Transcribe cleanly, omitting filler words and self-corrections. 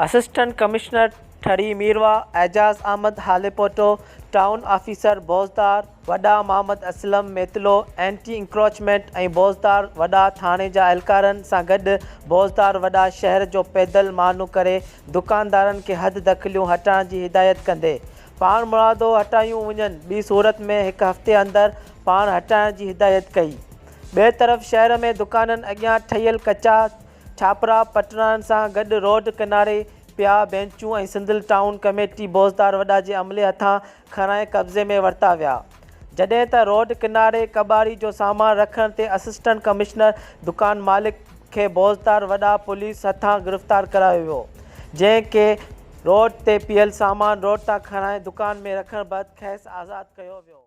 Assistant commissioner Thari Mirwah Ijaz Ahmed Halepoto, town officer Bozdar Wada Muhammad Aslam Mitlo, anti encroachment ۽ Bozdar Wada ٿاڻي جا اهلڪارن سان گڏ بوزدار وڏا شهر جو پيدل معائنو ڪري دڪاندارن کي حد دخليون هٽائڻ جي هدايت ڪندي پاڻمرادو هٽايون وڃن ٻي صورت ۾ هڪ هفتي اندر پاڻ هٽائڻ جي هدايت ڪئي. ٻئي طرف شهر ۾ دڪانن اڳيان ٺهيل ڪچا ڇاپرا پٽڙن سان گڏ روڊ ڪناري پيا بينچون ۽ صندل ٽائون ڪميٽي بوزدار وڏا جي عملي هٿان کڻائي قبضي ۾ ورتا ويا جڏهن ته روڊ ڪناري ڪٻاڙي جو سامان رکڻ تي اسسٽنٽ ڪمشنر دڪان مالڪ کي بوزدار وڏا پوليس هٿان گرفتار ڪرايو ويو جنهن کي روڊ تي پيل سامان روڊ تان کڻائي دڪان ۾ رکڻ بعد کيس آزاد ڪيو ويو.